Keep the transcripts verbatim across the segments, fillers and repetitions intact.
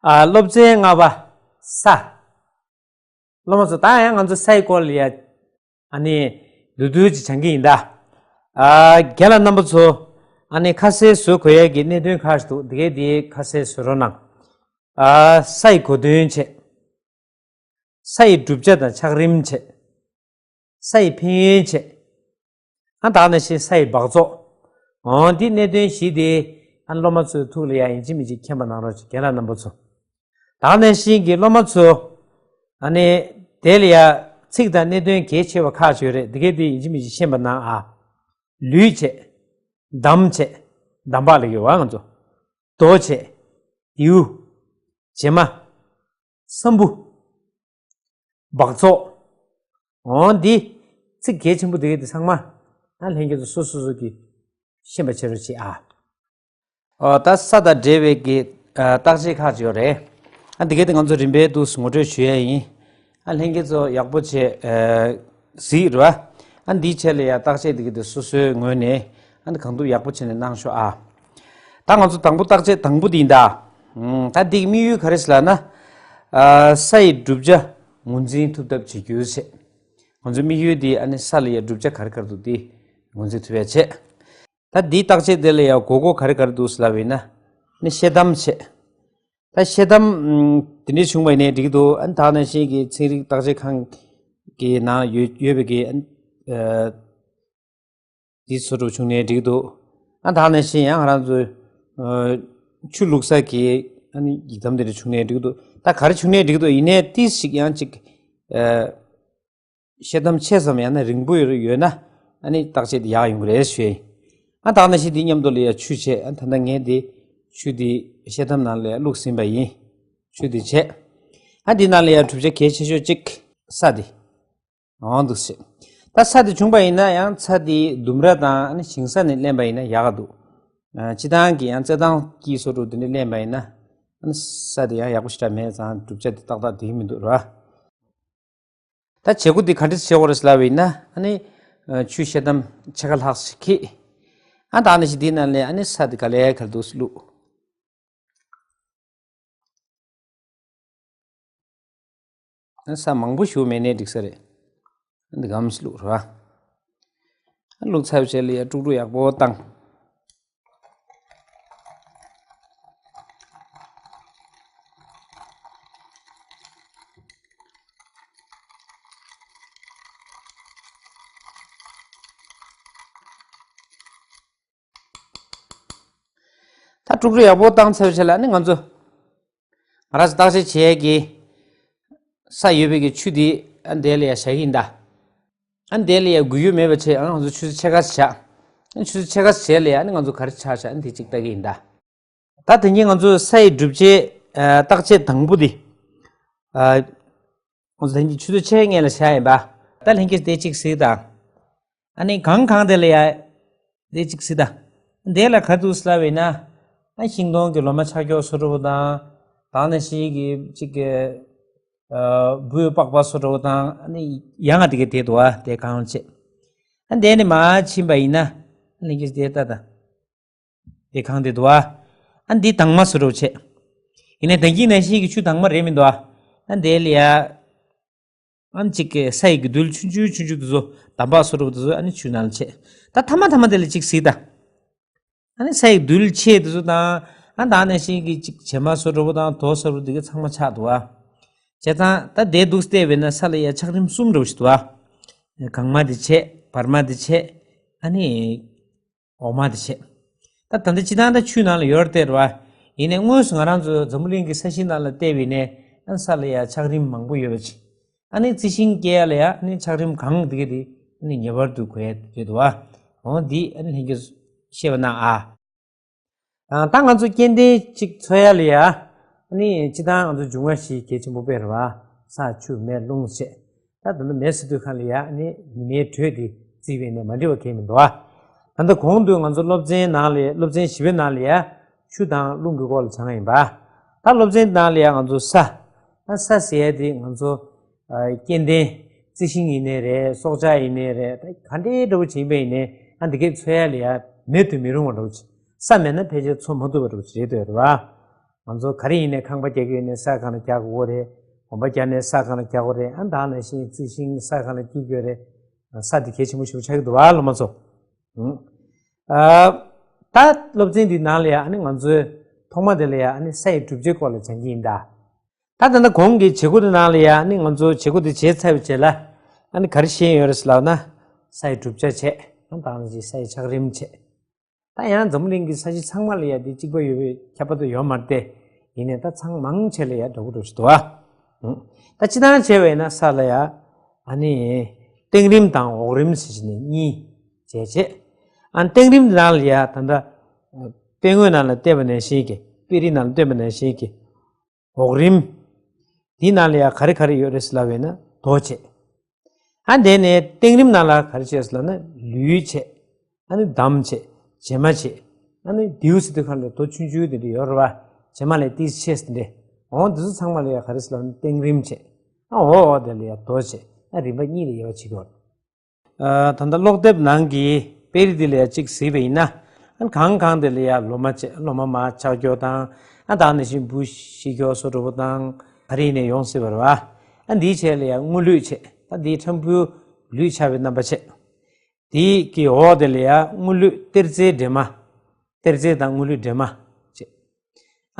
ཨ། སློབ་ཚན་ལྔ་པ། ས། སློབ་མ་ཚོ། ད་ཡང་ང་ཚོ་སའི་སྐོར་ལ་ཡ། ཨ་ནི། བསྡུས་བསྡུས་ཅིག་སྦྱང་གི་ཡིན་ད། ཨ། རྒན་ལགས་རྣམ་པ་ཚོ། ཨ་ནི་ཁ་གསལ་བཟོ་དགོས་ཡས་ཀྱི་གནད་དོན་ཁག་ཞིག་འདུག་འདི་གས་འདི་ཁ་གསལ་བཟོ་རོགས་གནང་། ཨ། སའི་གོ་དོན་བྱས། སའི་གྲུབ་ཆ་དང་ཆགས་རིམ་བྱས། སའི་ཕན་ཡོན་བྱས། ཨ། ད་ག་ནང་བཞིན་སའི་སྦགས་བཙོག་འོ། འདི་གནད་དོན་བཞི་དེ། ཨ། སློབ་མ་ཚོའི་ཐུགས་ལ་ཡ་ཡིན་གཅིག་མིན་གཅིག་མཁྱེན་པ་གནང་རོགས་བྱེད། རྒན་ལགས་རྣམ་པ་ཚོ། ད་ག་ནང་བཞིན་གྱི་སློབ་མ་ཚོ། ཨ་ནི། དེ་ལ་ཡ་ཚིག་དང་གནད་དོན་གལ་ཆེ་བ་ཁག་ཅིག་ཡོད་རེད། འདི་གས་འདི་ཡིན་གཅིག་མིན་གཅིག་ཤེས་པ་གནང་ཨ། ལུས་བྱས། འདམ་བྱས། འདམ་བག་ལབ་ཀྱི་ཡོད་པ་ང་ཚོ། རྡོ་བྱས། རྡེའུ། བྱེ་མ། སམ་བུ། སྦགས་བཙོག་འོ། འདི་ཚིག་གལ་ཆེན་པོ་འདི་གས་འདི་ཚང་མ། ཨ། ལྷན་རྒྱས་ཚོ་སོ་སོ་སོ་གིས་ཤེས་པ་བྱེད་རོགས་བྱེད་ཨ། ཨོ། ད་ས་དང་འབྲེལ་བའི་གི། ཨ། བརྟག་དཔྱད་ཁག་ཅིག་ཡོད་རེད། ཨ། འདི་གས་དེ་ང་ཚོ་རིམ་པས་འདུག་སེ་ངོ་སྤྲོད་ཞུ་ཡས་ཡིན། ཨ། ལྷན་རྒྱས་ཚོ་ཡག་པོ་བྱས། ཨ། གཟིགས་རོགས། ཨ། འདིའི་ཆེད་ལ་ཡ་བརྟག་དཔྱད་འདི་གས་དེ་སོ་སོའི་ངོས་ནས། ཨ། གང་ཐུབ་ཡག་པོ་བྱས་ནས་གནང་ཤོག་ཨ། ད་ང་ཚོ་དང་པོ་བརྟག་དཔྱད་དང་པོ་འདི་ཡིན་ད། ཨུམ། ད་འདི་གི་དམིགས་ཡུལ་ག་རེ་ཟེར་ལབ་ན། ཨ། སའི་གྲུབ་ཆ་ངོས་འཛིན་ཐུབ་ཐབས་བྱེད་རྒྱུ་བྱས། ང་ཚོའི་དམིགས་ཡུལ་འདི། ཨ་ནི་ས་ལ་ཡ་གྲུབ་ཆ་ག་རེ་ག་རེ་འདུག་འདི་ངོས་འཛིན་ཐུབ་ཡ་བྱས། ད་འདིའི་བརྟག་དཔྱད་དེ་ལ་ཡ་དགོས་མཁོ་ག་རེ་ག་རེ་འདུག་ཟེར་ལབ་པ་ཡིན་ན། ནི་ཤེལ་དམ་བྱས། ད་ཤེལ་དམ། ཨམ། དེ་འདྲས་བྱུང་བ་ཡིན་ནའི་འགྲིག་གི་འདུག་ཨ་ནི་ད་ག་ནང་བཞིན་གྱི་ཚན་རིག་བརྟག་དཔྱད་ཁང་གི་ནང་ཡོད་ཡོད་པའི་གི། ཨ། འདི་བཟོ་འདྲ་བྱུང་ནའི་འགྲིག་གི་འདུག་ཨ། ད་ག་ནང་བཞིན་ཡང་ང་རང་ཚོའི། ཨ། ཆུ་བླུགས་ས་གི། ཨ་ནི་ཡིག་དམ་དེ་འདྲ་བྱུང་ནའི་འགྲིག་གི་འདུག་ད་ག་རེ་བྱུང་ནའི་འགྲིག་གི་འདུག་ཡིན་ནའི་ཏིས་ཞིག་ཡང་ཅིག་ཨ། ཤེལ་དམ་ཆེ་ཙམ་ཡང་ན་རིང་པོ་ཡོད་ན། ཨ་ནི་བརྟག་དཔྱད་དེ་ཡག་ཡོང་གི་རེད་ཞུ་ཡིན། ཨ། ད་ག་ནང་བཞིན་འདི་མཉམ་དུ་ལ་ཡ་ཆུ་བྱས། ཨ། ད་ལྟ་ངས་འདི་ཆུ་འདི་ཤེལ་དམ་ནང་ལ་བླུགས་ཟིན་པ་ཡིན། ཆུ་འདི་བྱས། ཨ། འདི་ནང་ལ་ཡ་གྲུབ་ཆ་གལ་ཆེ་ཤོས་གཅིག་ས་འདི། འོ་འདུག་སེ། ད་ས་འདི་བྱུང་པ་ཡིན་ན་ཡང་ཚྭ་འདི་ལྡུམ་ར་དང་ཨ་ནི་ཞིང་ས་ནས་ལེན་པ་ཡིན་ན་ཡག་ག་འདུག་ཨ། སྤྱིར་བཏང་གི་ཡང་རྩེད་ཐང་དཀྱིལ་སོ་འདྲ་དེ་འདྲ་ལེན་པ་ཡིན་ན། ཨ་ནི་ས་དེ་ཡང་ཡག་པོ་ཞེ་དྲག་མེད་ཙང་གྲུབ་ཆ་དེ་ཏག་ཏག་དེ་མི་འདུག་ར། ད་བྱེད་སྒོ་འདི་ག་འདྲ་བྱེད་དགོས་རེད་ཟེར་ལབ་པ་ཡིན་ན། ཨ་ནི་ཆུ་ཤེལ་དམ་ཕྱེད་ཀ་ལྷག་ཞིག་འཁྱེར། ཨ། ད་ནི་ཞིག་འདི་ནང་ལ་ཨ་ནི་ས་འདི་ག་ལེ་ག་ལེ་འདུག་སེ་བླུགས། ཨ། ས་མང་པོ་ཞིག་མེད་ནའི་འགྲིག་ས་རེད། ཨ། འདི་སྒམ་སེ་བླུགས་ར། ཨ། བླུགས་ཚར་བའི་རྗེས་ལ་ཡ་དཀྲུག་དཀྲུག་ཡག་པོ་བཏང་། ད་དཀྲུག་དཀྲུག་ཡག་པོ་བཏང་ཚར་བའི་རྗེས་ལ་ནི་ང་ཚོ་ང་རང་ཚོ་བརྟག་དཔྱད་བྱེད་ཡས་ཀྱི་ས་ཡོད་པའི་གི་ཆུ་འདི། ཨ། འདི་ལ་ཡ་བཞག་གི་ཡིན་ད། ཨ། འདི་ལ་ཡ་འགུལ་ཡུལ་མེད་པ་བྱས། ཨ། ང་ཚོ་ཆུ་ཚོད་ཕྱེད་ཀ་ཙམ་བཞག་ཨ། ཆུ་ཚོད་ཕྱེད་ཀ་ཙམ་རྗེས་ལ་ཡ་ནི་ང་ཚོ་ག་རེ་ཆགས་ཤག་ཨ། འདི་གཅིག་ལྟ་གི་ཡིན་ད། ད་དེ་ཉིན་ང་ཚོ་སའི་གྲུབ་ཆའི། ཨ། བརྟག་དཔྱད་དང་པོ་འདི། ཨ། ང་ཚོ་དེ་ཉིན་ཆུ་ཚོད་ཕྱེད་ཀའི་སྔོན་ལ་བཞག་ཡིན་པ། ད་ལྷན་རྒྱས་དེ་གཅིག་གཟིགས་དང་། ཨ་ནི་གང་གང་དེ་ལ་ཡ། དེ་གཅིག་གཟིགས་དང་། དེ་ལ་ག་རེ་འདུག་ཟེར་ལབ་པ་ཡིན་ན། ཨ། ཤིང་སྡོང་གི་ལོ་མ་ཆག་ཀྱོག་བཟོ་འདྲ་པོ་དང་། ད་ག་ནང་བཞིན་གྱི་ཅིག་གི། ཨ། འབུ་པགས་པ་བཟོ་འདྲ་པོ་དང་། ཨ་ནི་ཡང་ང་དེ་ག་དེ་འདུག་པ། དེ་གང་བྱེད། ཨ། དེ་ནས་མར་ཕྱིན་པ་ཡིན་ན། ཨ་ནི་ལྷན་རྒྱས་དེ་ལྟ་དང་། དེ་གང་དེ་འདུག་པ། ཨ། འདི་དྭངས་མ་བཟོ་འདྲ་པོ་བྱེད། ཡིན་ནའི་ད་གིན་ནང་བཞིན་གྱི་ཆུ་དྭངས་མ་རེད་མི་འདུག་པ། ཨ། དེ་ལ་ཡ། ཨ་ནི་གཅིག་གི་སའི་གི་རྡུལ་ཆུང་ཆུང་ཆུང་ཆུང་དེ་ཚོ། འདམ་བག་བཟོ་འདྲ་པོ་དེ་ཚོ་ཨ་ནི་ཆུ་ནང་ལ་ཆད། ད་མཐའ་མ་མཐའ་མ་དེ་ལ་གཅིག་གཟིགས་དང་། ཨ་ནི་སའི་གི་རྡུལ་ཆེ་དེ་ཚོ་དང་། ཨ། ད་ག་ནང་བཞིན་གྱི་གཅིག་བྱེ་མ་བཟོ་འདྲ་པོ་དང་རྡོ་བཟོ་འདྲ་པོ་དེ་ག་ཚང་མ་ཆགས་འདུག་པ། བྱས་ཙང་ད་དེ་འདུག་སེ་བལྟས་པ་ཡིན་ན་ས་ལ་ཡ་ཆགས་རིམ་གསུམ་འདྲ་པོ་ཞིག་འདུག་པ། གང་མ་དེ་ཆད། བར་མ་དེ་ཆད། ཨ་ནི་འོག་མ་དེ་བྱས། ད་ད་ལྟ་སྤྱིར་བཏང་ད་ཆུའི་ནང་ལ་ཡོད་རེད་དེ་རེད་པ། ཡིན་ནའི་དངོས་སུ་ང་རང་ཚོ་འཛམ་བུ་གླིང་གི་ས་གཞི་ནང་ལ་བལྟས་པ་ཡིན་ནའི། ཨ། ས་ལ་ཡ་ཆགས་རིམ་མང་པོ་ཡོད་པ་ཅིག་ཨ་ནི་རྩི་ཤིང་སྐྱེ་ཡ་ལ་ཡ་ཨ་ནི་ཆགས་རིམ་གང་དེ་ག་དེ་ཨ་ནི་ངེས་པར་དུ་དགོས་ཡ་རེད་འདུག་པ། འོ། འདི་ཨ་ནི་ལྷན་རྒྱས་ཤེས་པ་གནང་ཨ། ཨ། ད་ང་ཚོ་སྐྱེ་ལྡན་ཅིག་འཚོ་ཡ་ལ་ཡ། ཨ་ནི་སྤྱིར་བཏང་ང་ཚོ་འབྱུང་བ་བཞི་གལ་ཆེན་པོ་དཔེ་རེད་པ། ས་ཆུ་མེ་རླུང་བཅས། ད་ད་ལྟ་མེ་ཟེར་དུས་སྒང་ལ་ཡ། ཨ་ནི་ཉི་མའི་དྲོད་དེ་བརྩིས་པ་ཡིན་ནའི་མ་འགྲིག་པ་གང་ཡང་མི་འདུག་པ། ད་ལྟ་གོང་དུ་ང་ཚོ་སློབ་ཚན་ནང་ལ། སློབ་ཚན་བཞི་པའི་ནང་ལ་ཡ། ཆུ་དང་རླུང་གི་སྐོར་ལ་སྦྱངས་ཡིན་པ། ད་སློབ་ཚན་ནང་ལ་ཡ་ང་ཚོ་ས། ད་ས་ཟེར་ཡ་དེ་ང་ཚོ། ཨ། སྐྱེ་ལྡན་རྩི་ཤིང་ཡིན་ནའི་རེད། སྲོག་ཆགས་ཡིན་ནའི་རེད། ད་ག་འདྲའི་འདྲ་པོ་ཅིག་ཡིན་པ་ཡིན་ནའི། ཨ། འདི་གའི་འཚོ་ཡ་ལ་ཡ་མེད་དུ་མི་རུང་བ་འདྲ་པོ་ཅིག་ས་མེད་ན་ཕལ་ཆེར་འཚོ་མ་ཐུབ་པ་འདྲ་པོ་ཅིག་རེད་འདུག་རེད་པ། ང་ཚོ་ག་རེ་ཡིན་ནའི་ཁང་པ་རྒྱག་གི་ཡོད་ནའི་ས་སྒང་ལ་རྒྱག་དགོས་རེད། གོམ་པ་རྒྱག་ནའི་ས་སྒང་ལ་རྒྱག་དགོས་རེད། ཨ་ད་ནང་བཞིན་རྩི་ཤིང་ས་སྒང་ལ་སྐྱེ་དགོས་རེད། ས་དེ་གལ་ཆེན་པོ་ཞིག་ཆགས་ཀྱི་འདུག་བ་སློབ་མ་ཚོ། ཨ་ད་སློབ་ཚན་འདི་ནང་ལ་ཡ་ཨ་ནི་ང་ཚོའི་ཐོག་མ་དེ་ལ་ཡ་ཨ་ནི་ས་ཡི་གྲུབ་ཆའི་སྐོར་ལ་སྦྱང་གི་ཡིན་ད། ད་ད་ལྟ་གོང་གི་བྱེད་སྒོ་དེ་ནང་ལ་ཡ་ཨ་ནི་ང་ཚོ་བྱེད་སྒོ་དེ་བྱས་ཚར་བའི་རྗེས་ལ་ཨ་ནི་ག་རེ་ཤེས་ཡོད་རེད་ཟེར་ལབ་ན། ས་ཡི་གྲུབ་ཆ་བྱས། ཨ་ད་ནང་བཞིན་ས་ཡི་ཆགས་རིམ་བྱས། ད་ཡང་འཛམ་བུ་གླིང་གི་ས་གཞི་ཚང་མ་ལ་ཡ་དེ་གཅིག་པ་ཡོད་པའི་ཁྱབ་པ་དུ་ཡོད་མ་རེད་དེ། ཡིན་ནའི་ད་ཚང་མང་ཆེ་ལ་ཡ་འདྲ་པོ་འདྲ་པོ་ཞིག་འདུག་ཨ། ད་སྤྱིར་བཏང་བྱས་པ་ཡིན་ན་ས་ལ་ཡ་ཨ་ནི་སྟེང་རིམ་དང་འོག་རིམ་ཟེར་བྱས་ནས་གཉིས་བྱས་བྱས། ཨ་སྟེང་རིམ་ནང་ལ་ཡ་ད་ལྟ་དཔེ་མགོན་ནང་ལ་བལྟས་པ་ནང་བཞིན་གྱི་དཔེ་རིས་ནང་ལ་བལྟས་པ་ནང་བཞིན་གྱི་འོག་རིམ། འདི་ནང་ལ་ཡ་ག་རེ་ག་རེ་ཡོད་རེད་ཟེར་ལབ་པ་ཡིན་ན་རྡོ་བྱས། ཨ་དེ་ནས་སྟེང་རིམ་ནང་ལ་ག་རེ་བྱས་ཟེར་ལབ་ན་ལུས་བྱས། ཨ་ནི་འདམ་བྱས། བྱེ་མ་བྱས། ཨ་ནི་མདེའུ་ཟེར་དུས་ག་ལ་རྡོ་ཆུང་ཆུང་དེ་འདྲ་ཡོད་རེད་བ། བྱེ་མ་ལས་ཏིས་ཆེ་ཟེར་འདྲ། འོ་འདི་ཚོ་ཚང་མ་ལ་ཡ་ག་རེ་ཟེར་ལབ་ན་སྟེང་རིམ་བྱས། ཨ་འོ་འོ་དེ་ལ་ཡ་རྡོ་བྱས། ཨ་རིམ་པ་གཉིས་ལ་དབྱེ་བ་ཕྱེ་གི་ཡོད་རེད། ཨ་ད་ལྟ་ཀློག་དེབ་ནང་གི་དཔེ་རིས་འདི་ལ་ཡ་གཅིག་གཟིགས་པ་ཡིན་ན། ཨ་གང་གང་དེ་ལ་ཡ་ལོ་མ་བྱས་ལོ་མ་མ་ཆགས་རྒྱུ་དང་། ཨ་ད་ནང་བཞིན་འབུ་ཤི་རྒྱུ་བཟོ་འདྲ་པོ་དང་ག་རེ་ཡིན་ནའི་ཡོང་སྲིད་པ་རེད་བ། ཨ་འདིའི་ཆེད་ལ་ཡ་དངུལ་ལུད་བྱས། ད་འདིའི་ཕྲན་བུ་ལུད་ཆགས་པའི་རྣམ་པ་བྱས། དེའི་གི་འོག་དེ་ལ་ཡ་དངུལ་ལུད་གཏེར་རྫས་སྦྲེལ་མ། གཏེར་རྫས་དང་དངུལ་ལུད་སྦྲེལ་མ་བྱས།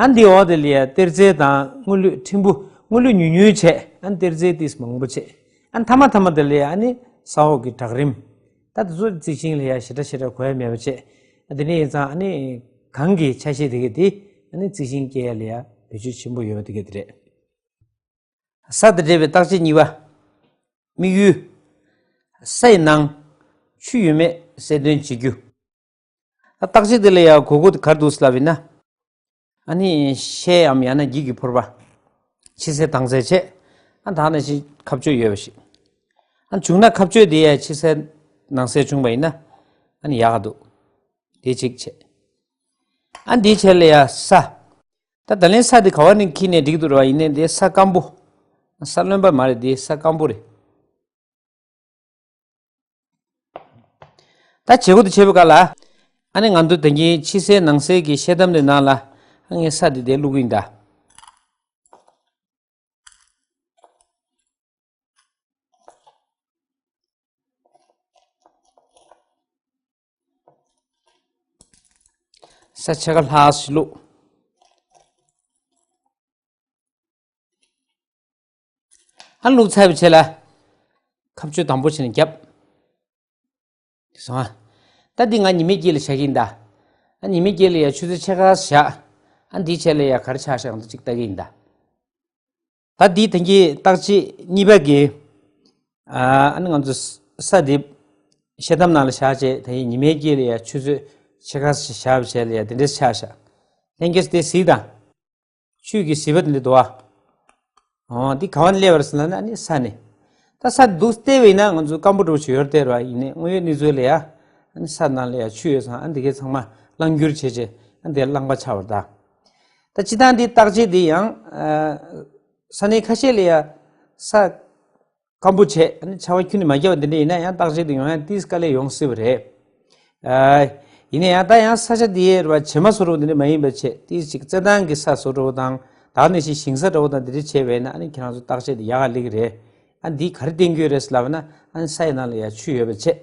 ཨ་འདི་འོག་དེ་ལ་ཡ་གཏེར་རྫས་དང་དངུལ་ལུད་ཕྲན་བུ། དངུལ་ལུད་ཉུང་ཉུང་བྱས། ཨ་གཏེར་རྫས་ཏིས་མང་པོ་བྱས། ཨ་མཐའ་མ་མཐའ་མ་དེ་ལ་ཡ་ཨ་ནི་ས་འོག་གི་བྲག་རིམ། ད་དེ་ཚོ་རྩི་ཤིང་ལ་ཡ་ཞེ་དྲག་ཞེ་དྲག་གོ་ཡ་མེད་པ་བྱས། ཨ་དེ་ནས་ཡིན་ཙང་ཨ་ནི་གང་གི་ཆ་ཤས་དེ་ག་དེ་ཨ་ནི་རྩི་ཤིང་སྐྱེ་ཡ་ལ་ཡ་བེད་སྤྱོད་ཆེན་པོ་ཡོད་པ་དེ་ག་དེ་རེད། ས་དང་འབྲེལ་བའི་བརྟག་དཔྱད་གཉིས་པ། དམིགས་ཡུལ། ས་ཡི་ནང་ཆུ་ཡོད་མེད་གསལ་སྟོན་བྱེད་རྒྱུ། ད་བརྟག་དཔྱད་དེ་ལ་ཡང་དགོས་མཁོ་དེ་ག་རེ་འདུག་ཟེར་ལབ་ཡིན་ན། ཨ་ནི་ཤེལ་འམ་ཡང་ན་འགྱིག་གི་ཕོར་པ། ཕྱི་གསལ་ནང་གསལ་བྱས། ཨ་ད་ནང་བཞིན་ཁ་གཅོད་ཡོད་པ་ཞིག་ཨ་བྱུང་ན་ཁ་གཅོད་དེ་ཡང་ཕྱི་གསལ་ནང་གསལ་བྱུང་བ་ཡིན་ན། ཨ་ནི་ཡག་ག་འདུག་དེ་གཅིག་བྱས། ཨ་འདིའི་ཆེད་ལ་ཡང་ས། ད་ད་ལན་ས་དེ་ག་བ་ནས་འཁྱེར་ནས་འགྲིག་འདུག་ར་བ། ཡིན་ནའི་དེ་ས་སྐམ་པོ། ས་རློན་པ་མ་རེད། དེ་ས་སྐམ་པོ་རེད། ད་བྱེད་སྒོ་དེ་བྱེད་པའི་སྐབས་ལ། ཨ་ནི་ང་ཚོ་ད་གིན་ཕྱི་གསལ་ནང་གསལ་གྱི་ཤེལ་དམ་དེ་ནང་ལ། ཨ་ངས་ས་དེ་དེ་བླུག་གི་ཡིན་ད། ས་ཕྱེད་ཀ་ལྷག་ཞིག་བླུགས། ཨ་བླུགས་ཚར་བའི་རྗེས་ལ། ཁ་གཅོད་དམ་པོ་བྱས་ནས་བརྒྱབ། སོང་ཨ། ད་འདི་ང་ཉི་མའི་དཀྱིལ་ལ་བཞག་གི་ཡིན་ད། ཨ་ཉི་མའི་དཀྱིལ་ལ་ཡ་ཆུ་ཚོད་ཕྱེད་ཀ་བཞག་ཨ་འདིའི་རྗེས་ལ་ཡ་ག་རེ་ཆགས་ཤག་ང་ཚོ་གཅིག་ལྟ་གི་ཡིན་ད། ད་འདི་ད་གིན་བརྟག་དཔྱད་གཉིས་པ་གི། ཨ་ནི་ང་ཚོ་ས་འདི་ཤེལ་དམ་ནང་ལ་བཞག་བྱས་ད་ཡིན་ཉི་མའི་དཀྱིལ་ལ་ཡ་ཆུ་ཚོད་ཕྱེད་ཀ་བཞག་བྱས་ལ་ཡ་དེ་འདྲས་ཆགས་ཤག་ལྷན་རྒྱས་དེ་གཟིགས་དང་། ཆུ་གི་ཟིལ་པ་དེ་འདྲ་འདུག་ཨ། འོ་འདི་ག་བ་ནས་སླེབས་པ་རེད་ཟེར་ན་ཨ་ནི་ས་ནས། ད་ས་འདུག་བལྟས་པ་ཡིན་ན་ང་ཚོ་སྐམ་པོ་འདྲ་པོ་ཞིག་ཡོད་རེད་བལྟས་ར་བ། ཡིན་ནའི་དངོས་ཡོད་གནས་ཚུལ་ལ་ཡ། ཨ་ནི་ས་ནང་ལ་ཡ་ཆུ་ཡོད་ཙང་ཨ་འདི་གའི་ཚང་མ་རླངས་འགྱུར་བྱས་བྱས་ཨ་འདི་རླངས་པ་ཆགས་པ་རེད་ད། ད་སྤྱིར་བཏང་འདི་བརྟག་དཔྱད་འདི་ཡང་། ས་གནས་ཁ་ཤས་ལ་ཡ་ས་སྐམ་པོ་བྱས་ཨ་ནི་ཆར་པ་ཁྱོན་ནས་མ་བརྒྱབ་པ་འདི་འདྲ་ཡིན་ན་ཡང་བརྟག་དཔྱད་འདི་ཡོང་ཡ་ཏིས་དཀའ་ལས་ཡོང་སྲིད་པ་རེད། ཨ། ཡིན་ན་ཡང་ད་ཡང་ས་ཆ་འདི་ཡས་ར་བ་བྱེ་མ་བཟོ་འདྲ་པོ་འདི་འདྲ་མ་ཡིན་པ་བྱས་ཏིས་ཅིག་རྩེད་ཐང་གི་ས་བཟོ་འདྲ་པོ་དང་ད་ནས་ཤིང་ཞིང་ས་འདྲ་པོ་དང་འདི་འདྲ་བྱས་པས་ན་ཨ་ནི་ཁྱེད་རང་ཚོ་བརྟག་དཔྱད་འདི་ཡག་ག་སླེབས་ཀྱི་རེད། ཨ་འདིས་ག་རེ་བསྟན་གྱི་ཡོད་རེད་ཟེར་ལབ་ན་ཨ་ནི་ས་ཡི་ནང་ལ་ཡ་ཆུ་ཡོད་པ་བྱས།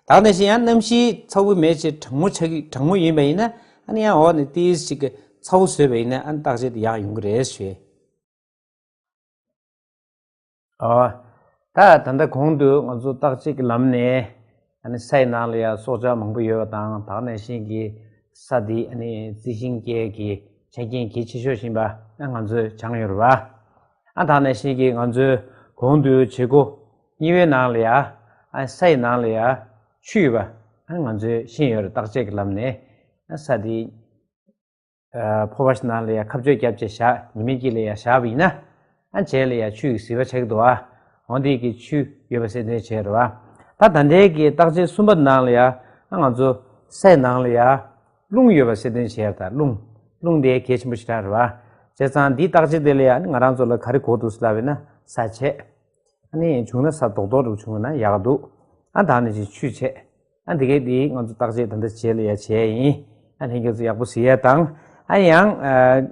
ད་ནས་ཤིང་ཡང་གནམ་གཤིས་ཚ་པོ་མེད་ཅིག་གྲང་མོ་ཆགས་ཀྱི་གྲང་མོ་ཡིན་པ་ཡིན་ན་ཨ་ནི་ཡང་འོག་ནས་ཏིས་ཅིག་གི་ཚ་པོ་བཟོས་པ་ཡིན་ན་ཨ་ནི་བརྟག་དཔྱད་འདི་ཡག་ཡོང་གི་རེད་ཞུས། ཨོ། ད་ད་ལྟ་གོང་དུ་ང་ཚོ་བརྟག་དཔྱད་ཀྱི་ལམ་ནས་ཨ་ནི་ས་ཡི་ནང་ལ་ཡ་སྲོག་ཆགས་མང་པོ་ཡོད་པ་དང་ད་ག་ནང་བཞིན་གྱི་ས་འདི་ཨ་ནི་རྩི་ཤིང་སྐྱེ་གི་ཆ་རྐྱེན་གལ་ཆེ་ཤོས་ཡིན་པ་ཨ་ང་ཚོས་སྦྱངས་ཡོད་རེད་བ། ཨ་ད་ག་ནང་བཞིན་གྱི་ང་ཚོས་གོང་དུ་བྱེད་སྒོ་གཉིས་པའི་ནང་ལ་ཡ་ཨ་ས་ཡི་ནང་ལ་ཡ་ཆུ་ཡོད་པ་ཨ་ང་ཚོས་ཤེས་ཡོད་རེད། བརྟག་དཔྱད་ཀྱི་ལམ་ནས་ཨ་ས་འདི། ཕོར་པ་ཞིག་ནང་ལ་ཡ་ཁ་གཅོད་བརྒྱབ་བྱས་བཞག་ཉི་མའི་དཀྱིལ་ལ་ཡ་བཞག་པ་ཡིན་ན། ཨ་བྱས་ལ་ཡ་ཆུ་ཡི་ཟིལ་པ་ཆགས་ཀྱི་འདུག་ཨ། འོ་འདི་གི་ཆུ་ཡོད་པ་གསལ་སྟོན་བྱས་རེད་བ། ད་ད་ལྟའི་གི་བརྟག་དཔྱད་གསུམ་པ་ནང་ལ་ཡ་ཨ་ང་ཚོ་སའི་ནང་ལ་ཡ་རླུང་ཡོད་པ་གསལ་སྟོན་བྱས་རེད། ད་རླུང་རླུང་དེ་གལ་ཆེན་པོ་ཞེ་དྲག་རེད་བ། བྱས་ཙང་འདིའི་བརྟག་དཔྱད་དེ་ལ་ཡ་ང་རང་ཚོ་ལ་ག་རེ་དགོས་འདུག་ཟེར་ལབ་པ་ཡིན་ན་ས་བྱས། ཨ་ནི་བྱུང་ན་ས་རྡོག་རྡོག་རུ་བྱུང་ན་ཡག་འདུག་ཨ་ད་ནི་ཅིག་ཆུ་བྱས། ཨ་འདི་གའི་འདི་ང་ཚོ་བརྟག་དཔྱད་ད་ལྟ་བྱས་ལ་ཡ་བྱས་ཡིན། ཨ་ལྷན་རྒྱས་ཚོ་ཡག་པོ་གཟིགས་ཡ་དང་། ཨ་ཡང་ཨ་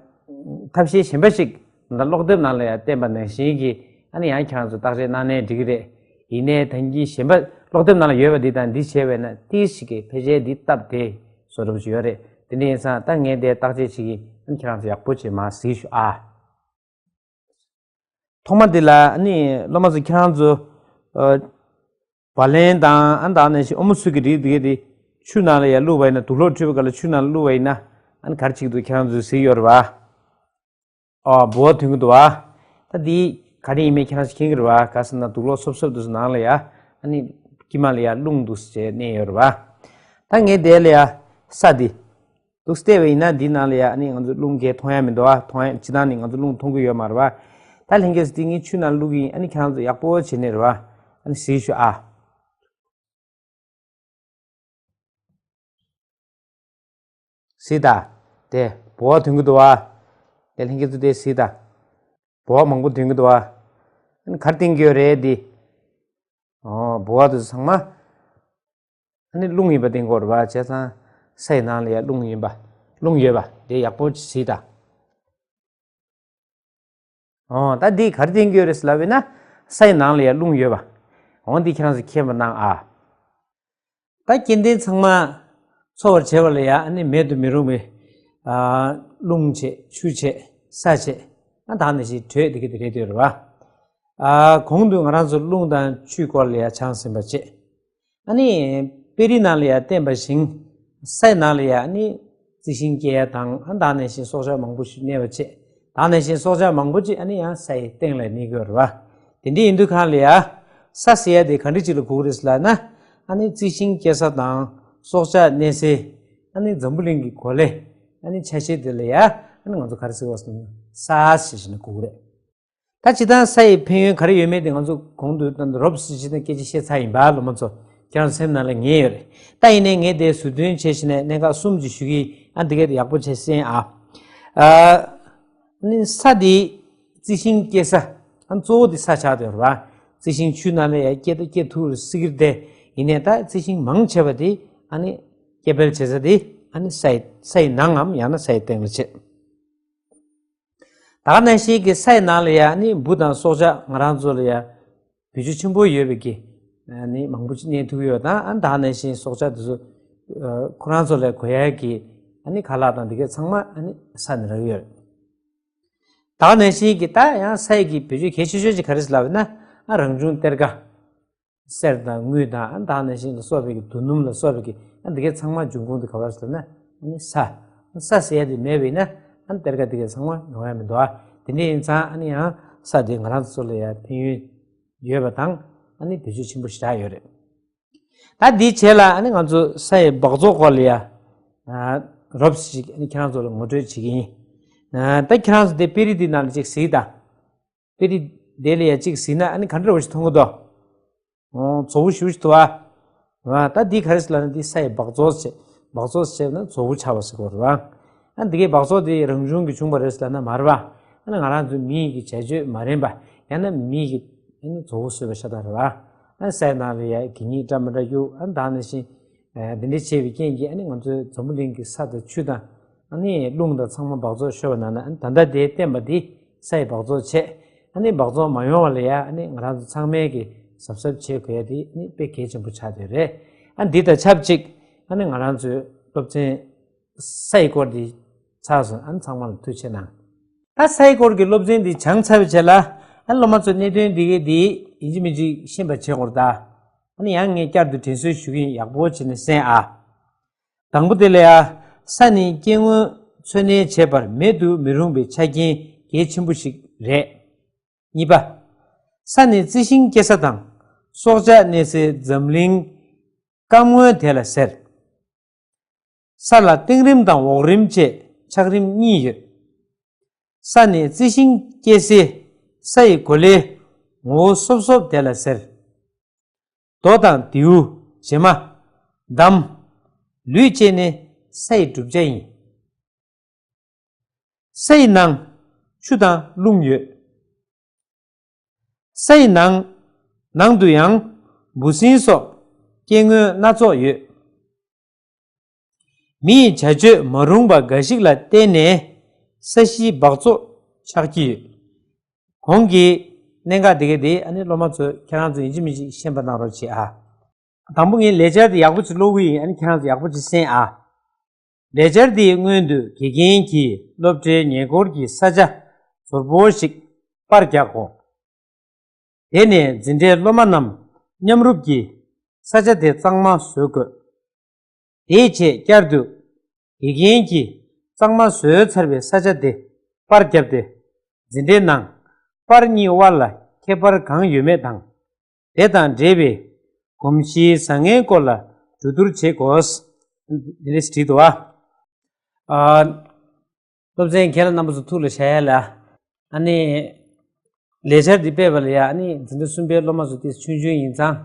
ཐབས་ཤེས་གཞན་པ་ཞིག་ད་ཀློག་དེབ་ནང་ལ་ཡང་བསྟན་པ་ནང་བཞིན་གྱི་ཨ་ནི་ཡང་ཁྱེད་རང་ཚོ་བརྟག་དཔྱད་གནང་ནའི་འགྲིག་གི་རེད། ཡིན་ནའི་ད་གིན་གཞན་པ་ཀློག་དེབ་ནང་ལ་ཡོད་པ་འདི་དང་འདི་བྱས་པས་ན་ཏིས་ཞིག་གི་ཕལ་ཆེར་འདི་སྟབས་བདེ་བཟོ་འདྲ་པོ་ཞིག་ཡོད་རེད། དེ་འདྲ་ཡིན་ཙང་ད་ངས་དེ་བརྟག་དཔྱད་བྱེད་ཀྱི་ཨ་ནི་ཁྱེད་རང་ཚོ་ཡག་པོ་བྱེད་མ་གཟིགས་ཤོག་ཨ། ཐོག་མ་དེ་ལ་ཨ་ནི་སློབ་མ་ཚོ་ཁྱེད་རང་ཚོ་ཨ། བ་ལན་དང་ཨ་ནི་ད་ནང་བཞིན་ཨོ་མོ་སུ་གི་རིགས་དེ་གའི་དེ་ཆུ་ནང་ལ་ཡར་བླུགས་པ་ཡིན་ན། དུག་ལོག་འཁྲུད་པའི་སྐབས་ལ་ཆུ་ནང་ལ་བླུགས་པ་ཡིན་ན་ཨ་ནི་ག་རེ་བྱེད་ཀྱི་འདུག་ཁྱེད་རང་ཚོས་གཟིགས་ཡོད་རེད་པ། ཨོ་ལྦུ་བ་ཐོན་གྱི་འདུག་པ། ད་འདི་ག་རེ་ཡིན་མིན་ཁྱེད་རང་ཚོས་མཁྱེན་གྱི་རེད་པ། ག་ཟེར་ན་དུག་ལོག་སོབ་སོབ་འདུག་ཟེར། ནང་ལ་ཡ་ཨ་ནི་དཀྱིལ་མ་ལ་ཡ་རླུང་འདུག་ཟེར་བྱས་མནན་ཡོད་རེད་པ། ད་ངས་དེ་ལ་ཡ་ས་འདི་འདུག་སེ་བལྟས་པ་ཡིན་ན་འདི་ནང་ལ་ཡ་ཨ་ནི་ང་ཚོ་རླུང་གས་མཐོང་ཡ་མི་འདུག་པ། མཐོང་ཡ་སྤྱིར་བཏང་ནི་ང་ཚོ་རླུང་མཐོང་གི་ཡོད་མ་རེད་པ། ད་ལྷན་རྒྱས་ཚོ་འདི་ངས་ཆུ་ནང་བླུགས་ཀྱི་ཡིན། ཨ་ནི་ཁྱེད་རང་ཚོ་ཡག་པོ་བྱས་ནས་རེད་པ། ཨ་ནི་གཟིགས་ཤོག་ཨ། གཟིགས་དང་། དེ་ལྦུ་བ་ཐོན་གྱི་འདུག་པ། དེ་ལྷན་རྒྱས་ཚོ་དེ་གཟིགས་དང་། ལྦུ་བ་མང་པོ་ཐོན་གྱི་འདུག་པ། ཨ་ནི་ག་རེ་བསྟན་གྱི་ཡོད་རེད་འདི། ཨོ་ལྦུ་བ་དེ་ཚོ་ཚང་མ་ཨ་ནི་རླུང་ཡིན་པ་བསྟན་གྱི་ཡོད་རེད་པ། བྱས་ཙང་ས་ཡི་ནང་ལ་ཡ་རླུང་ཡིན་པ། རླུང་ཡོད་པ་དེ་ཡག་པོ་གཟིགས་དང་། ཨོ་ད་འདི་ག་རེ་བསྟན་གྱི་ཡོད་རེད་ཟེར་ལབ་པ་ཡིན་ན་ས་ཡི་ནང་ལ་ཡ་རླུང་ཡོད་པ། འོ་འདི་ཁྱེད་རང་ཚོས་མཁྱེན་པ་གནང་ཨ། ད་སྐྱེ་ལྡན་ཚང་མ་འཚོ་བར་བྱེད་པ་ལ་ཡ་ཨ་ནི་མེད་དུ་མི་རུང་བའི་ཨ་རླུང་བྱས། ཆུ་བྱས། ས་བྱས། ཨ་ད་ནང་བཞིན་དྲོད་དེ་ག་དེ་རེད་འདུག་རེད་པ། ཨ་གོང་དུ་ང་རང་ཚོ་རླུང་དང་ཆུའི་སྐོར་ལ་ཡ་སྦྱངས་ཟིན་པ་བྱས། ཨ་ནི་དཔེ་རིས་ནང་ལ་ཡ་བསྟན་པ་བཞིན་ས་ཡི་ནང་ལ་ཡ་ཨ་ནི་རྩི་ཤིང་སྐྱེ་ཡ་དང་། ཨ་ད་ནང་བཞིན་སྲོག་ཆགས་མང་པོ་ཞིག་གནས་པ་བྱས། ད་ནང་བཞིན་སྲོག་ཆགས་མང་པོ་ཅིག་ཨ་ནི་ཡང་ས་ཡི་སྟེང་ལ་གནས་ཀྱི་ཡོད་རེད་པ། དེ་འདྲ་ཡིན་དུས་གང་ལ་ཡ་ས་ཟེར་ཡ་དེ་ག་འདྲ་ཅིག་ལ་གོ་གི་རེད་ཟེར་ལབ་ན། ཨ་ནི་རྩི་ཤིང་སྐྱེ་ས་དང་སྲོག་ཆགས་གནས་སའི་ཨ་ནི་འཛམ་བུ་གླིང་གི་གོ་ལའི་ཨ་ནི་ཆ་ཤས་དེ་ལ་ཡ་ཨ་ནི་ང་ཚོ་ག་རེ་ཟེར་བ་ཟེར་ན་ས་ཟེར་བྱས་ནས་གོ་གི་རེད། ད་སྤྱིར་བཏང་ས་ཡི་ཕན་ཡོན་ག་རེ་ཡོད་མེད་དེ་ང་ཚོ་གོང་དུ་ད་རོབ་ཙམ་ཞིག་ནས་སྐད་ཆ་བཤད་ཚར་ཡིན་པ། སློབ་མ་ཚོ་ཁྱེད་རང་སེམས་ནང་ལ་ངེས་ཡོད་རེད། ད་ཡིན་ནའི་ངས་དེ་ཟུར་འདོན་བྱས་བྱས་ནས་གནད་འགག་གསུམ་ཅིག་ཞུ་གི་ཡིན། ཨ་འདི་ག་དེ་ཡག་པོ་བྱས་གསན་ཨ། ཨ་ནི་ས་དེ་རྩི་ཤིང་སྐྱེ་ས། ཨ་གཙོ་བོ་དེ་ས་ཆགས་བསྡད་ཡོད་རེད་པ། རྩི་ཤིང་ཆུ་ནང་ལ་ཡ་སྐྱེ་སྐྱེ་ཐུབ་སྲིད་ཀྱི་རེད་དེ། ཡིན་ནའི་ད་རྩི་ཤིང་མང་ཆེ་བ་དེ་ཨ་ནི་སྐྱེ་འཕེལ་བྱེད་ས་དེ་ཨ་ནི་ས་ཡི་ས་ཡི་ནང་ངམ་ཡང་ན་ས་ཡི་སྟེང་ལ་བྱེད། ད་ག་ནང་བཞིན་གྱི་ས་ཡི་ནང་ལ་ཡ་ནི་འབུ་དང་སྲོག་ཆགས་ང་རང་ཚོ་ལ་ཡ་བེད་སྤྱོད་ཆེན་པོ་ཡོད་པའི་གི་ནི་མང་པོ་ཅིག་གནས་ཐུབ་ཡོད་དང་། ཨ་ད་ག་ནང་བཞིན་སྲོག་ཆགས་དེ་ཚོ་ཁོ་རང་ཚོ་ལ་དགོས་ཡ་གི་ཨ་ནི་ཁ་ལག་དང་འདི་ག་ཚང་མ་ཨ་ནི་ས་ནས་རག་ཡོད། ད་ག་ནང་བཞིན་གྱི་ད་ཡང་ས་ཡི་གི་བེད་སྤྱོད་གལ་ཆེ་ཤོས་ཅིག་ག་རེ་ཟེར་ལབ་ན། ཨ་རང་བྱུང་གཏེར་ཁ། གསེར་དང་དངུལ་དང་ཨ་ད་ག་ནང་བཞིན་ལ་སོགས་པའི་གི་རྡོ་སྣུམ་ལ་སོགས་པའི་གི་ཨ་འདི་གའི་ཚང་མ་འབྱུང་ཁུངས་དེ་ག་བར་ཟེར་ན་ཨ་ནི་ས། ས་ཟེར་ཡ་དེ་མེད་པ་ཡིན་ན་ཨ་གཏེར་ཁ་འདི་གའི་ཚང་མ་ཡོང་ཡ་མི་འདུག་ཨ། དེ་འདྲ་ཡིན་ཙང་ཨ་ནི་ཡང་ས་དེ་ང་རང་ཚོ་ལ་ཡ་ཕན་ཡོན་ཡོད་པ་དང་ཨ་ནི་བེད་སྤྱོད་ཆེན་པོ་ཞེ་དྲག་ཡོད་རེད། ད་འདིའི་རྗེས་ལ་ཨ་ནི་ང་ཚོ་ས་ཡི་སྦགས་བཙོག་སྐོར་ལ་ཡ་རོབ་ཙམ་ཅིག་ཨ་ནི་ཁྱེད་རང་ཚོ་ལ་ངོ་སྤྲོད་བྱེད་ཀྱི་ཡིན། ད་ཁྱེད་རང་ཚོ་དེ་དཔེ་རིས་འདི་ནང་ལ་ཅིག་གཟིགས་དང་། དཔེ་རིས་དེ་ལ་ཡ་གཅིག་གཟིགས་ན་ཨ་ནི་ག་འདྲ་བ་ཞིག་མཐོང་གི་འདུག་ཨོ་རྫོགས་པོ་ཞེ་པོ་ཞིག་འདུག་ཨ། ད་འདི་ག་རེ་ཟེར་ལབ་ན་འདི་ས་ཡི་སྦགས་བཙོག་བྱས། སྦགས་བཙོག་བྱས་ན་རྫོགས་པོ་ཆགས་པ་ཟེར་གྱི་ཡོད་རེད་པ། ཨ་འདི་གའི་སྦགས་བཙོག་དེ་རང་བྱུང་གིས་བྱུང་བ་རེད་ཟེར་ལབ་ན་མ་རེད་པ། ཨ་ནི་ང་རང་ཚོའི་མི་ཡི་གི་བྱ་སྤྱོད་མ་རན་པ། ཡང་ན་མི་ཡི་གི་ཨ་ནི་རྫོགས་པོ་བཟོས་པ་ཤ་སྟག་རེད་པ། ཨ་ས་ཡི་ནང་ལ་ཡ་གད་སྙིགས་འདྲ་མི་འདྲ་གཡུག་ཨ་ད་ག་ནང་བཞིན། ཨ་འདི་འདྲ་བྱས་པའི་རྐྱེན་གྱིས་ཨ་ནི་ང་ཚོའི་འཛམ་བུ་གླིང་གི་ས་དང་ཆུ་དང་ཨ་ནི་རླུང་དང་ཚང་མ་སྦགས་བཙོག་ཤོར་བ་ན་ན། ཨ་ནི་ད་ལྟ་དེའི་བསྟན་པ་འདི་ས་ཡི་སྦགས་བཙོག་བྱས། ཨ་ནི་སྦགས་བཙོག་མ་ཡོང་བ་ལ་ཡ་ཨ་ནི་ང་རང་ཚོ་ཚང་མས་ཀྱི་གཟབ་གཟབ་བྱེད་དགོས་ཡ་དེ་ཨ་ནི་དཔེ་གལ་ཆེན་པོ་ཆགས་བསྡད་རེད། ཨ་འདི་དང་ཆབས་ཅིག་ཨ་ནི་ང་རང་ཚོའི་སློབ་ཚན་ས་ཡི་སྐོར་འདི་ཚར་སོང་། ཨ་ནི་ཚང་མ་ལ་ཐུགས་རྗེ་གནང་། ད་ས་ཡི་སྐོར་གྱི་སློབ་ཚན་འདི་སྦྱངས་ཚར་བའི་རྗེས་ལ་ཨ་ནི་སློབ་མ་ཚོ་གནད་དོན་འདི་གའི་འདི་ཡིན་གཅིག་མིན་གཅིག་ཤེས་པ་བྱེད་དགོས་རེད་ད། ཨ་ནི་ཡང་ངས་བསྐྱར་དུ་དྲན་གསོ་ཞུ་གི་ཡིན། ཡག་པོ་བྱས་ནས་གསན་ཨ། དང་པོ་དེ་ལ་ཡ། ས་ནི་སྐྱེ་དངོས་འཚོ་གནས་བྱེད་པར་མེད་དུ་མི་རུང་བའི་ཆ་རྐྱེན་གལ་ཆེན་པོ་ཞིག་རེད། གཉིས་པ། ས་ནི་རྩི་ཤིང་སྐྱེ་ས་དང་སྲོག་ཆགས་གནས་སའི་འཛམ་གླིང་སྐམ་ངོས་དེ་ལ་ཟེར། ས་ལ་སྟེང་རིམ་དང་འོག་རིམ་བཅས་ཆགས་རིམ་གཉིས་ཡོད། ས་ནི་རྩི་ཤིང་སྐྱེ་སའི་ས་ཡི་གོ་ལའི་ངོ་བོ་སོབ་སོབ་དེ་ལ་ཟེར། རྡོ་དང་རྡེའུ། བྱེ་མ། འདམ། ལུད་བཅས་ནི་ས་ཡི་གྲུབ་ཆ་ཡིན། ས་ཡི་ནང་ཆུ་དང་རླུང་ཡོད། ས་ཡི་ནང་ནང་དུ་ཡང་འབུ་སྲིན་སོགས་སྐྱེ་དངོས་སྣ་ཚོགས་ཡོད། མི་ཡི་བྱ་སྤྱོད་མ་རུངས་པ་འགའ་ཞིག་ལ་བརྟེན་ནས་ ས་གཞིའི་སྦགས་བཙོག་ཆགས་ཀྱི་ཡོད། གོང་གི་གནད་འགག་དེ་ག་དེ་ཨ་ནི་སློབ་མ་ཚོས་ཁྱེད་རང་ཚོ་ཡིན་གཅིག་མིན་གཅིག་ཤེས་པ་གནང་རོགས་བྱེད་ཨ། དང་པོ་ངས་ལས་འཆར་དེ་ཡག་པོ་ཅིག་ཀློག་གི་ཡིན། ཨ་ནི་ཁྱེད་རང་ཚོ་ཡག་པོ་ཅིག་གསན་ཨ། ལས་འཆར་དེའི་སྔོན་དུ་དགེ་རྒན་གྱིས་སློབ་གྲྭའི་ཉེ་འཁོར་གྱི་ས་ཆ་ཟུར་པོ་ཞིག་པར་རྒྱག་དགོས། དེ་ནས་འཛིན་གྲྭའི་སློབ་མ་རྣམས་མཉམ་རུབ་ཀྱིས་ས་ཆ་དེ་གཙང་མ་བཟོ་དགོས། དེའི་རྗེས་བསྐྱར་དུ་དགེ་རྒན་གྱིས་གཙང་མ་བཟོས་ཚར་བའི་ས་ཆ་དེ་པར་བརྒྱབ་སྟེ། འཛིན་གྲྭའི་ནང་པར་གཉིས་དབར་ལ་ཁྱད་པར་གང་ཡོད་མེད་དང་། དེ་དང་འབྲེལ་བའི་གོམས་གཤིས་བཟང་ངན་སྐོར་ལ་གྲོས་བསྡུར་བྱེད་དགོས། འདི་འདྲས་བྲིས་འདུག་ཨ། ཨ། སློབ་ཚན་ཁྱེད་རང་རྣམ་པ་ཚོ་ཐུགས་ལ་བཞག་ཡ་ལ། ཨ་ནི། ལས་འཆར་འདི་སྤེལ་བ་ལ་ཡ་ཨ་ནི་འཛིན་གྲྭ་གསུམ་པའི་སློབ་མ་ཚོ་ཏིས་ཆུང་ཆུང་ཡིན་ཙང་།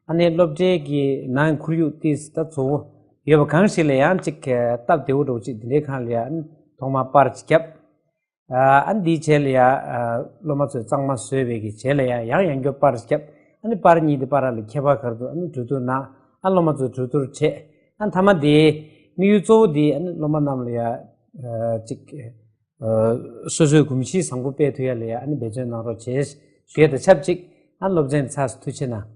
ཨ་ནི་སློབ་གྲྭའི་གི་ནང་ཁོར་ཡུག་ཏིས་ད་གཙོ་བོ་ཡོད་པ་གང་ཞིག་ལ་ཡང་ཅིག་སྟབས་བདེ་བོ་འདྲ་བོ་ཅིག་འདི་འདྲའི་ཁང་ལ་ཡ་ཨ་ནི་ཐོག་མར་པར་ཅིག་བརྒྱབ། ཨ་ནི་འདིའི་རྗེས་ལ་ཡ་སློབ་མ་ཚོས་གཙང་མ་བཟོས་པའི་གི་རྗེས་ལ་ཡ་ཡང་ཡང་བསྐྱར་པར་ཅིག་བརྒྱབ། ཨ་ནི་པར་གཉིས་དེ་བར་ལ་ཁྱད་པར་ག་རེ་འདུག་ཨ་ནི་གྲོས་བསྡུར་གནང་། ཨ་སློབ་མ་ཚོས་གྲོས་བསྡུར་བྱས། ཨ་མཐའ་མ་དེ་དམིགས་ཡུལ་གཙོ་བོ་དེ་ཨ་ནི་སློབ་མ་རྣམས་ལ་ཡ་ཅིག་སོ་སོའི་གོམས་གཤིས་བཟང་པོ་སྤེལ་ཐུབ་ཡ་ལ་ཡ་ཨ་ནི་འབད་བརྩོན་གནང་རོགས་བྱེད་ཞུ་ཡ་དང་ཆབས་ཅིག་ཨ་སློབ་ཚན་ཚར་སོང་། ཐུགས་རྗེ་གནང་།